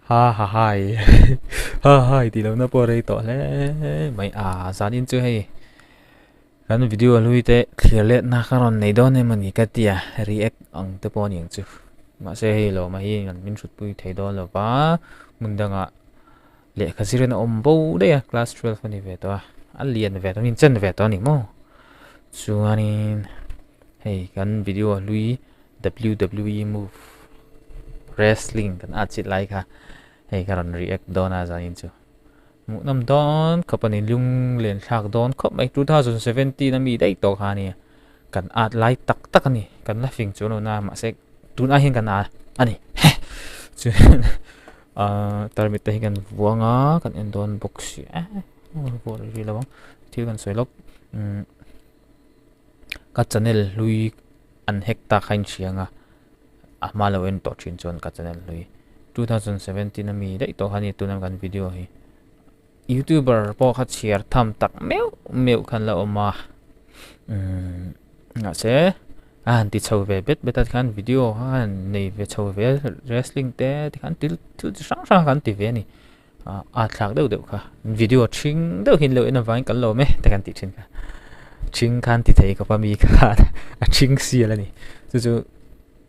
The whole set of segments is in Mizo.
Ha ha hai ha hai tih lohna pawh rei tawh hle mai a zanin chu hei kan video hlui te thlir letna ka rawn nei dawn em ani ka tia react ang te pawh a ni ang chu mahse hei lawma hi min hrutpui thei dawn lo va hmun dangah Lehkha zirin a awm bo daih a, class 12 a ni ve tawh a, a lian ve tawh a, min chen ve tawh a ni maw? Chuanin hei kan video hlui WWE move wrestling kan at chit lai kha hei ka rawn react dawn a zanin chu hmuhnawm dawn khawp a ni lung len thlak dawn khawp mai 2017 a mi daih tawh kha a nia kan at lai tak tak a ni kan la fing chuan lo na mahse tunah hian kan a a ni chuan Ahh tarmit te hi kan vuang a kan en dawn bawk si a vuah rih rih lo ang thil kan sawi lawk umm ka channel hlui an hack ta kha a inhria ang a a hma lo en tawh thin chuan ka channel hlui 2017 ami daih tawh kha a ni tuna kan video hi youtuber pawh kha chhiar tham tak meuh meuh khan la awm a umm mahse a han ti chho ve bet bet a tikhan video kha a han nei ve chho ve a wrestling te tikhan thil thil chi hrang hrang kha an ti ve a ni ah a thlak deuh deuh kha video ṭhing deuh hi an lo en avangin kan lawm e te kan tih ṭhin kha ṭhing khan ti thei khawp a mi khan a ṭhing sial a ni chu chu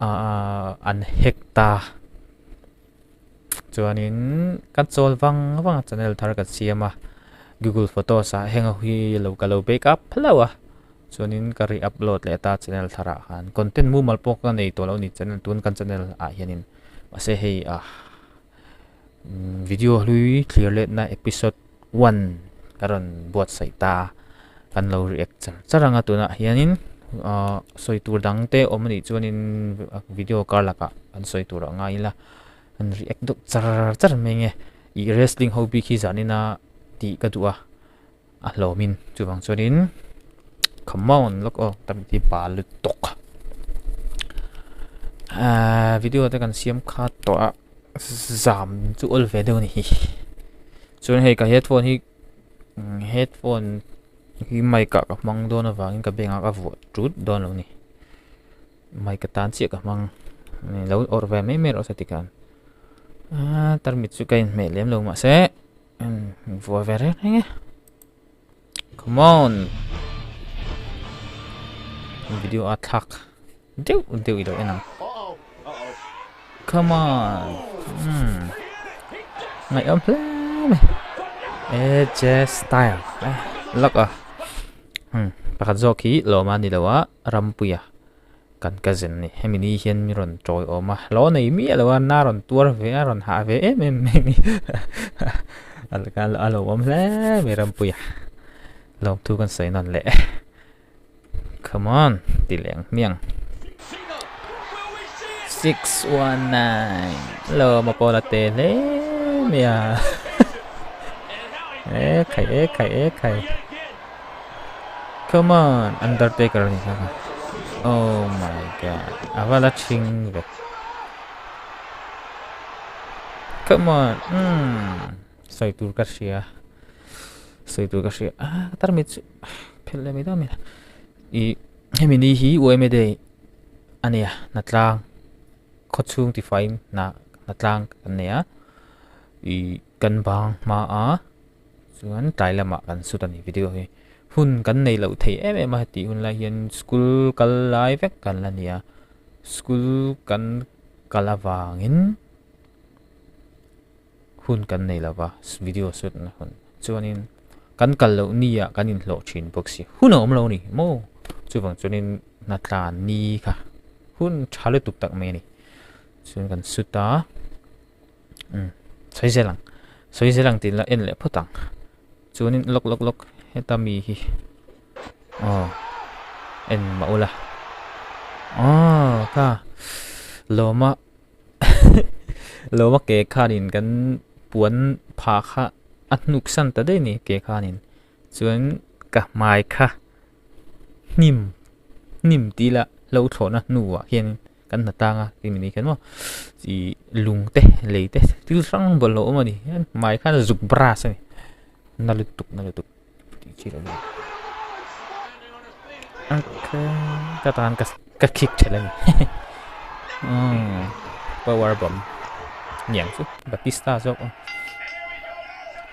ah an hack ta. Chuanin ka chawl vang vang a channel thar ka siam a google photos ah heng ho hi lo ka lo bake up hlauh a chuanin ka re upload leh ta channel thar ah khan content mumal pawh ka nei tawh lo a ni channel tun kan channel ah hianin mahse hei ah video hlui thlir letna episode one ka rawn buatsaih ta a kan lo react char char ang a tunah hianin ahh sawi tur dang te awm anih chuanin video kar lakah an sawi tur a ngai ila an react deuh char char mai nge ih wrestling ho bik hi zanin a tih ka duh a a hlawmin chuvang chuanin come on lawk aw tam ti pa lutuk ahh video te kan siam kha tawh a zam chu awl ve deuh a ni hi chuan hei ka headphone hi headphone hi mic ah ka hmang dawn avangin ka bengah ka vuah tut dawn lo a ni mic atan chiah ka hmang lo awrh ve mai mai rawh se tikhan ahh tarmit chu ka inhmeh lem lo mahse vuah ve reng reng e come on video a thlak deuh deuh i lo en ang come on ngaihawm hle mai AJ style lak a pakhat zawk hi lawma ni lo a rampuia kan cousin a ni hemi ni hian mi rawn tawi awm a hlawh nei miah lo a na rawn tuar ve a rawn hah ve em em mai a ni a lo awm hle mai rampuia lawmthu kan sawi nawn leh come on ti leh ang hmiang 619 lawm a pawl a te hle mai a e khai e khai e khai. Come on Undertaker a ni kha Oh my god a va la thing ve Come on umm sawi tur ka hria sawi tur ka hria ah ka tarmit chu phelh leh mai dawn mai ih hemi ni hi U_M_A day a nia hnatlang khawchhung tifaiin hna hnatlang kan nei a ih kan bang hmaah. Chuan tlai lamah kan sut a ni video hi. Hun kan nei loh thei em em a tih hun lai hian school kal lai vek kan la ni a. School kan kal avangin hun kan nei lo va video sut na hun. Chuanin kan kal loh ni ah kan inhlawh thin bawk si. Hun a awm lo a ni maw? Chuvang chuanin hna tlan ni kha hun tha lutuk tak mai a ni. Chuan kan sut a. Umm sawi zel ang sawi zel ang tih la en leh phawt ang chuanin lawk lawk lawk heta mi hi aw en mah ula aw kha lawma lawma ke khanin kan puan phah kha a hnuk san ta daih a ni ke khanin chuan ka hmai kha hnim hnim tih ila hlo thlawhna hnuah hianin. Kan hna tang a tih ni khan maw ih lung te lei te thil hrang bawlhhlawh awm a ni hian hmai khan zuk brush a ni na lutuk na lutuk tih chi lo ka tan ka ka kick thelh a ni umm power bomb. Niang chu Batista zawk aw.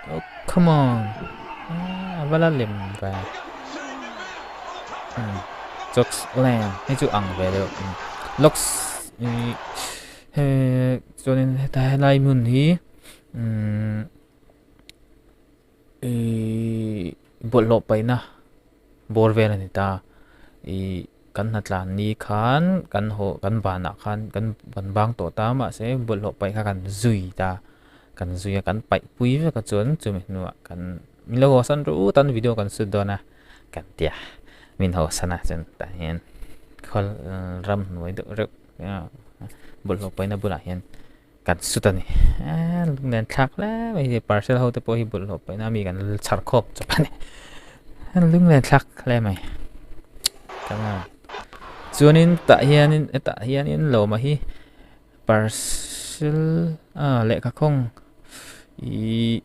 Oh, come on. Ah, a va la lem ve. Hmm. Jokes lamb hei chu ang ve deuh. Hmm. Locks i he chuanin heta helai hmun hi umm i bawlhhlawh paihna bawr vel a ni ta. I kan hnatlan ni khan kan haw kan banah khan kan kan bang tawh ta mahse bawlhhlawh paih kha kan zui ta kan zui a kan paih pui vek a chuan chumi hnuah kan min lo haw san ru tan video kan shoot dawn a kan tia min haw san a chuan tah hian khawl ramhnuai deuh reuh bawlhhlawh paihna bulah hian. Kan sut a ni. Eee lunglen thlak hle mai hi parcel ho te pawh hi bawlhhlawh paihna mi kan chhar khawp chawp a ni. Lunglen thlak hle mai. Come on. Chuanin tah hianin hetah hianin lawma hi parcel ah lehkha khawng ihh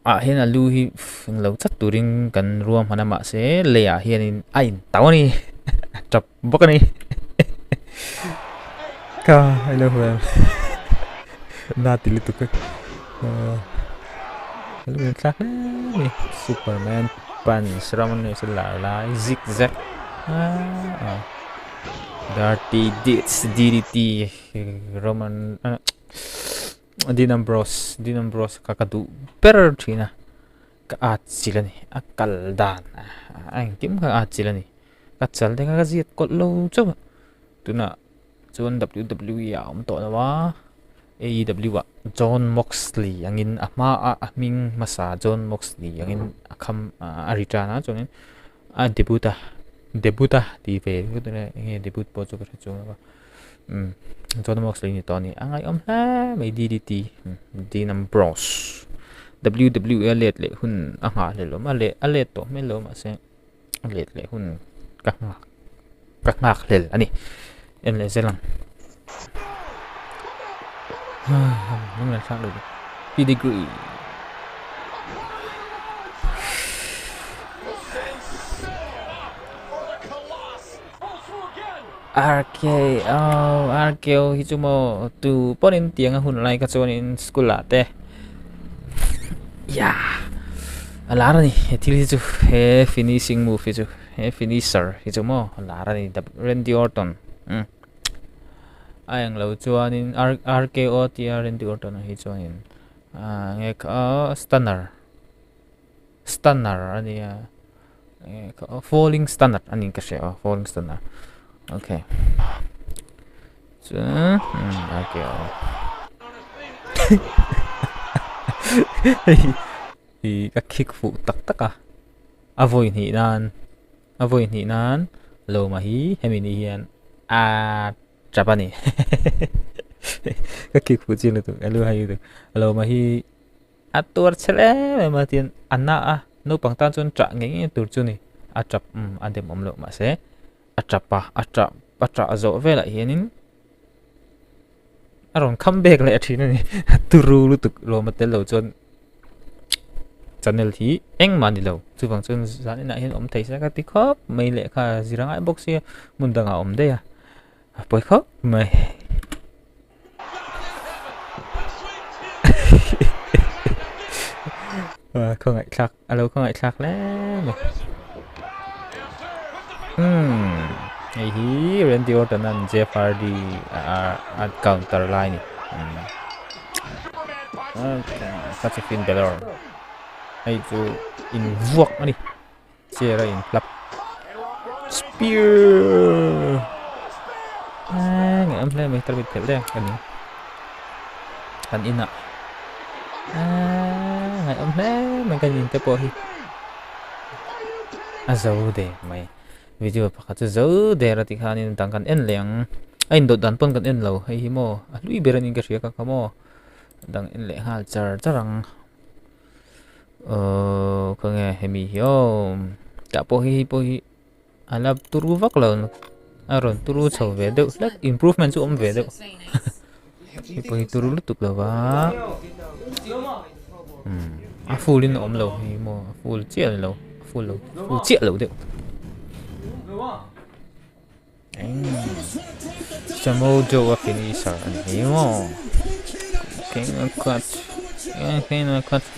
ah hian a lu hi englo chat turin kan ruahman a mahse leiah hianin a intauh a ni a tap bawk a ni ka ilo hmuh na ti lutuk a lu in thlak hle mai superman punch ram a ni se lar lai zig zag ah dirty deeds D_D_T roman ah. Dean Ambrose Dean Ambrose kha ka duh ber thin a ka at chilh a ni a kal dan a engkim kha a at chilh a ni ka chal te kha ka ziat kawlh lo chauh a tunah chuan W_W_E ah a awm tawh lo a A_E_W ah John Moxley angin a hma a a hming hmasa John Moxley angin a kham a return a chuanin a debut a debut a tih ve enge debut pawh chu ka hre chuang lo a. Umm John Moxley ni tawh a ni a ngaihawm hle mai D_D_T Dean Ambrose W_W_E a let leh hun a nghah hlelh awm a leh a let tawh hmel lo mahse a let leh hun ka nghak ka nghak hlel a ni en leh zel ang lunglen thlak leh pedigree. RKO RKO hi chu maw tu pawhin tiang a hun lai kha chuanin school ah te yeah a lar a ni he thil hi chu he finishing move hi chu he finisher hi chu maw a lar a ni Randy Orton umm a englo chuanin RKO tia Randy Orton hi chuanin ah nge kha stunner. Stunner a nia falling stunner a ni ka hria a falling stunner okay chuan okay aw hei hi ka khik fuh tak tak a a vawi hnih nan a vawi hnih nan lawma hi hemi ni hian a tap a ni ka khik fuh chiang lutuk a lu hai lutuk lawma hi. A tuar chhe em em a tin a na a naupang tan chuan ṭah ngei ngei tur chu ni a ṭap umm a dem awm loh mahse a ṭap a a ṭah a ṭah zawh velah hianin a rawn kham bek leh a ṭhin a ni a turu lutuk lawm a tel lo chuan channel hi engmah a ni lo chuvang chuan zan inah hian awm thei se ka ti khawp mai lehkha zir a ngai bawk sia hmun dangah a awm daih a a pawi khawp mai. Khawngaih thlak a lo khawngaih thlak hle mai umm hei hi Randy Orton an Jeff Hardy a counter lai a ni umm such a Finn Balor hei chu invuak a ni. Chair a in hlap spear eee ngaihawm hle mai tarmit phelh reng ka ni kan inah eee ngaihawm hle mai kan in te pawh hi a zo der mai video pakhat chu zo der a tih khanin dang kan en leh ang a indawt dan pawn kan en lo hei hi maw a hlui ber a niin ka hria ka kha maw dang en leh nghal char char ang. Aww khawnge hemi hi aw tah pawh hi hei pawh hi a la turu vak lo a rawn turu chho ve deuh hlek improvement chu a awm ve deuh hei pawh hi turu lutuk lo va umm a full in a awm lo hei maw a full chiah lo a full lo full chiah lo deuh Samoa Joe a finisher a ni hei maw. King of Clutch. King of Clutch.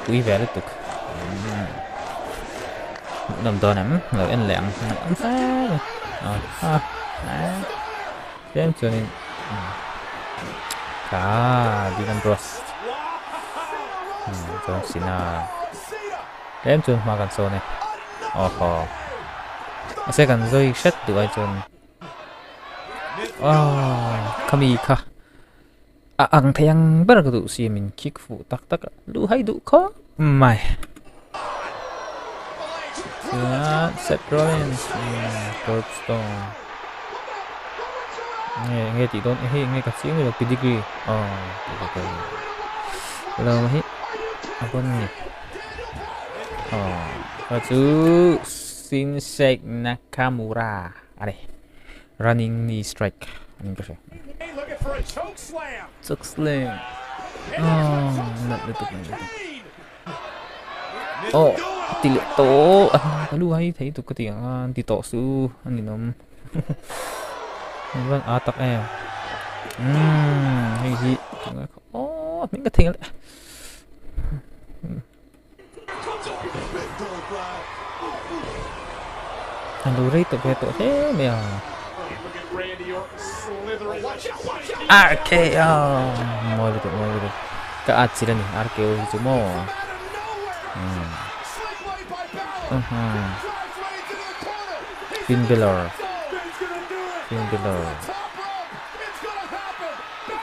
Pui ve lutuk. Hmuhnawm dawn em? Lo en leh ang. Tlem chuanin kha Dean Ambrose John Cena tlem chuan hma kan sawn e. Awhaw. Mahse kan zawi hret duh ai chuan aww khami kha A ang thei ang ber ka duh si min kick fuh tak tak a luh hai duh khawp mai. Chuan Seth Rollins curb stomp nge nge tih dawn hei nge ka chiang lo pedigree aw pedigree lo hi a bon ni aw ka chu Shinsuke Nakamura a ni. Running knee strike anin ka hria. Choke slam. Oh, nat lutuk nat lutuk. Oh, ti leh tawh. Ah, ka lu hai thei tuk ka ti ang a, ti tawh su a ninawm. Van a tak em. Hmm, hei hi. Oh, hming ka thei leh. A lo rei tawh ve tawh hle mai a. RKO! Mawi lutuk, mawi lutuk. Ka at chilh a ni, RKO hi chu maw. Hmm. Uh-huh. Finn Balor. Finn Balor.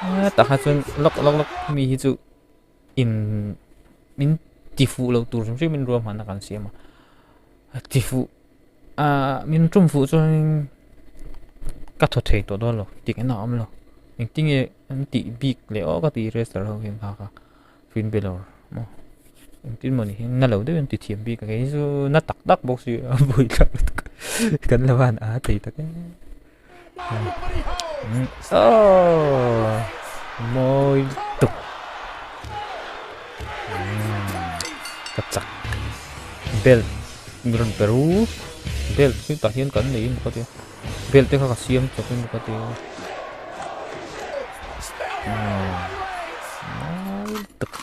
Ah, tak ha chuan lok lok lok mi hi chu in min ti fuh lo tur hrim hrim in ruahmanna kan siam a a ti fuh ah min tum fuh chuan ka thaw thei tawh dawn lo tik en a awm lo engtin nge an tih bik leh aw ka ti wrestler ho hian nghak a Finn Balor maw engtin maw ni hian na lo deuhin an ti thiam bik a kei chu na tak tak bawk si a buai thlak lutuk kan lo han a thei tak em. Oh, mawi tuk. Ka chak. Belt rawn pe ru. Belt hi tah hian kan nei bawk a tia. Belt te kha ka siam chawp in bawk a tia. Mawi tuk.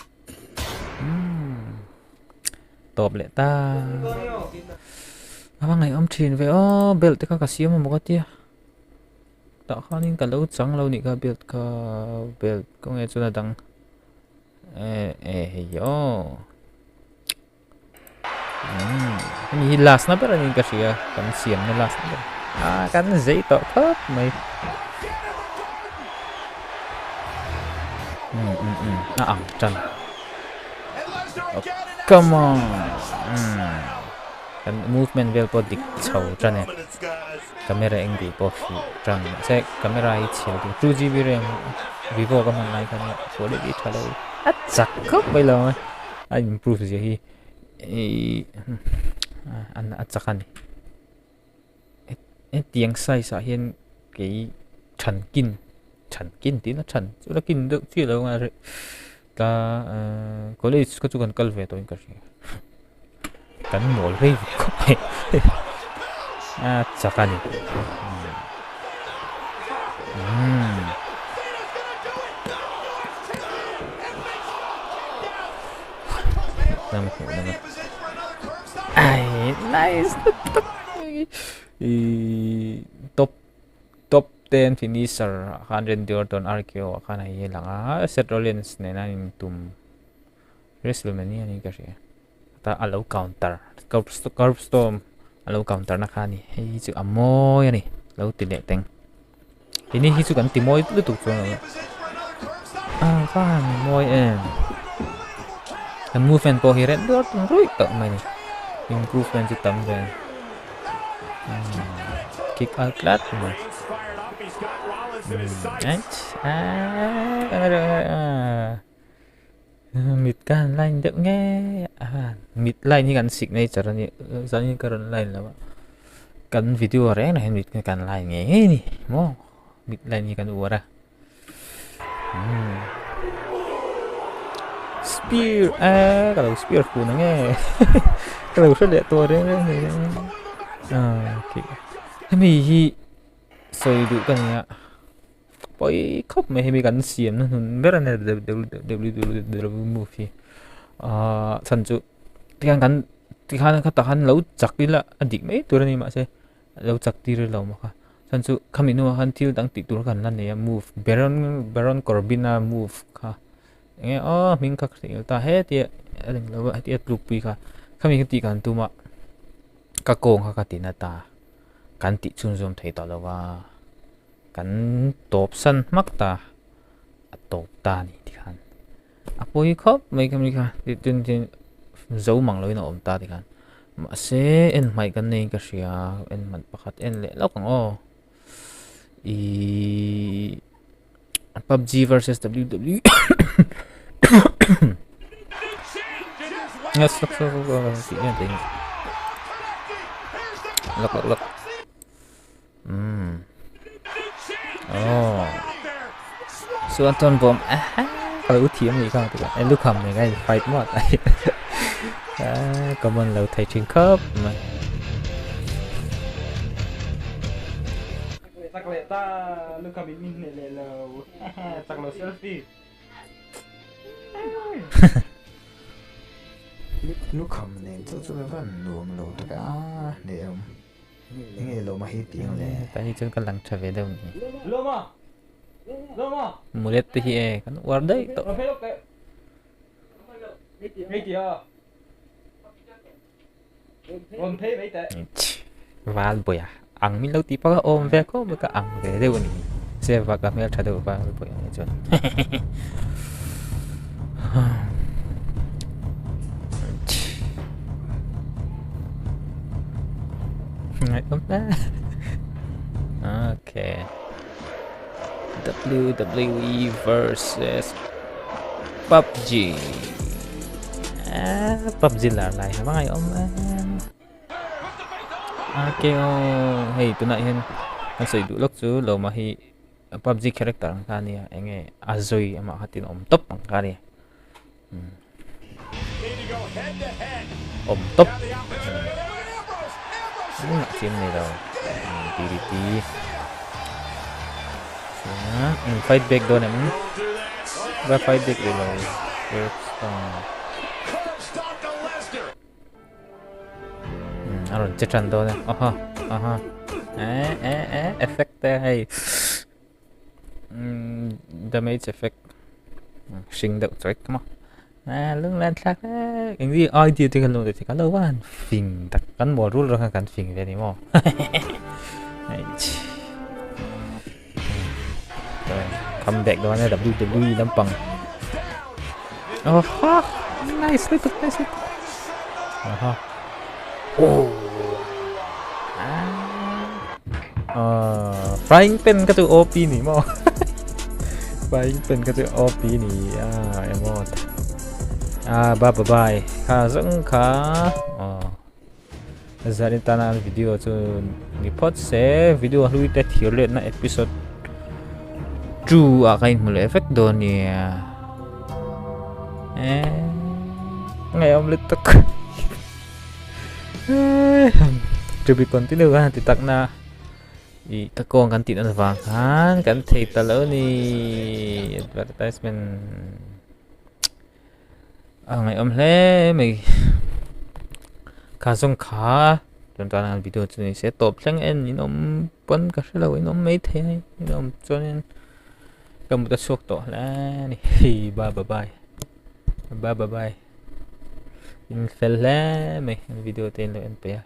Tawp leh ta. A va ngaihawm thin ve aw belt te kha ka siam a maw ka tia. Tah khanin ka lo chang lo nih kha belt kha belt kawng e chuan a dang eh eh hei hi aw. Umm hemi hi last na ber a niin ka hria kan siam na last na ber ah kan zei tawh khawp mai. Umm umm umm a ang tan. Come on umm kan movement vel pawh dik chho tan e camera angle pawh fuh tan mahse camera hi chhiar duh 2GB ram vivo ka hman lai khan quality tha lo a chak khawp mai lo a a improve zia hi ihh a chak a ni hetiang size ah hian kei than kin than kin tih na than chu la kin deuh chiah lo a ka college kha chu kan kal ve tawh in ka hria kan mawl rei ve khawp mai a chak a ni umm ai nice tak i top top 10 finisher ah khan Randy Orton RKO ah khan hei hi a lang a Seth Rollins nena an intum WrestleMania niin ka hria ta a lo counter curb storm a lo counter na kha a ni hei hi chu a mawi a ni lo ti leh teng ini hi chu kan ti mawi lutuk chuan lo a van mawi em kan movement pawh hi ret dawt ruih tawh mai a ni improvement chu tam ve kick out tlat mai mit ka han line deuh nge a mit line hi kan signature a ni zanin ka rawn line lo a kan video reng reng hian mit kan line ngei ngei a ni maw mit line hi kan uar a spear a ka lo spear fun ang e ka lo hre leh tawh reng reng a hemi hi. sawi duh ka nia pawi khawp mai hemi kan siam na hnun ber a ni WWE move hi ahh chhan chu tikhan kan tikhan khatah khan lo chak ila a dik mai tur a ni mahse lo chak tir ilo maw kha chhan chu khami hnuah khan thil dang tih tur kha kan la nei a move Baron Baron Corbin a move kha eng nge aw hming kha ka theihnghilh ta hetia a eng lo a hetia tlukpui kha khami kha tih kan tum a ka kawng kha ka ti na ta kan tih chhunzawm thei tawh lo va kan tawp san hmak ta a tawp ta a ni tikhan a pawi khawp mai khami kha tin tin zo mang loin a awm ta tikhan mahse en hmaih kan nei ka hria en hman pakhat en leh lawk ang aw ihh PUBG versus WWE Yes, lok lok lok lok tih hian tih lok lok lok umm oh chuan chuan bawm aha ka lo thiam nih kha tikah e lukham nen khan in fight muat a common lo thei thin khawp mai. Chak leh ta lukham in min hneh leh lo chak lo selfie. Lukham nen chu chu van nuam lo tak a hneh awm. Enge lawma hi tih ang le. Tah hi chuan ka lang tha ve deuh ni. Lawma! Lawma! Mulet te hi e kan uar daih tawh. Rawn phei lawk teh. Hei tih a. Rawn phei mai teh. Val bawih a ang min lo tih pawh a awm ve khawp mai ka ang ve deuh a ni. Se vak a hmel tha deuh val bawih a nih chuan. Okay. WWE versus PUBG. Ah, PUBG lar lai ha ngai om. Okay, oh, hei tunah hian kan sawi duh lawk chu lo ma hi PUBG character ang kha ania enge a zui amah kha tin awm tawp ang kha ania awm tawp engmah chian nei lo DDT chuan in fight back dawn em va fight back leh lo a rawn che tan dawn e aha aha eh eh eh effect te hei damage effect hring deuh chawi ka maw ah lung lan thlak hle eng ri idea te kan lo nei thei kan lo van fing tak kan mawl rul rang khan kan fing ve a ni maw come back dawn e WWE lampang oh ha nice lutuk nice lutuk aha oh ah frying pan ka chu OP ni maw frying pan ka chu OP ni ah emot ah bye bye kha zong kha oh Zanin tana an video chu ni phawt se video hlui te thir letna episode 2 ah ka inhmu leh vek dawn nia eh ngaihawm lutuk to be continue kan han ti tak na i ka kawng kan tih na vang khan kan thei ta lo ni advertisement A ngaihawm hle mai kha zawng kha tun tan a video chu ni se tawp thleng en in awm pawn ka hre lo in awm mai thei a in awm chuanin ka mut a chhuak tawh hle a ni hei bye bye bye bye in fel hle mai video te in lo en peih a.